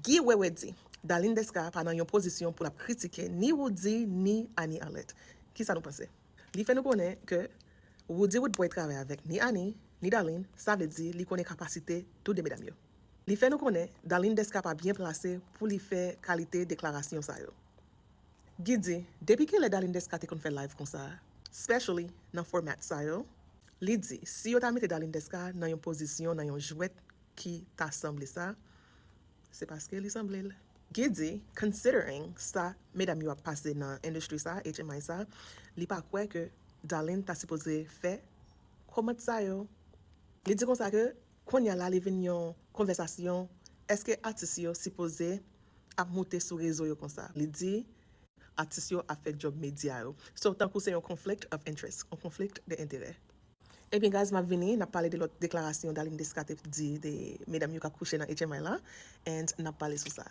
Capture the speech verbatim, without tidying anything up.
Guy Wewe di, Darline Desca pa nan yon pozisyon pou l ap kritike ni Roody ni Annie Arlette. Kisa nou panse? Li fè nou konnen ke Roody Roodboy travay avèk ni Annie, ni Darline, sa vle di li konnen kapasite tou de medam yo. Li fè nou konnen Darline Desca pa byen plase pou li fè kalite deklarasyon sa yo. Guy di, depi kilè Darline Desca te konn fè live konsa, especially nan format sa yo? Li di, si yo ta mete Darline Desca nan yon pozisyon, nan yon jwèt ki ta sanble sa, se paske li sanble l. Guy di, considering sa medam yo ap pase nan endistri sa, H M I sa, li pa kwè ke Darline ta sipoze fè kòmantè sa yo. Li di konsa ke kounye a la li vin yon konvèsasyon, èske atis yo sipoze ap moute sou rezo yo konsa? Li di atis yo ap fè djòb medya yo. So, tankou se yon conflict of interest, yon conflict de enterè. Ebyen, guys, m ap vini, n ap pale de lòt deklarasyon Darline Desca te di de medam yo k ap kouche nan H M I la, and n ap pale sou sa.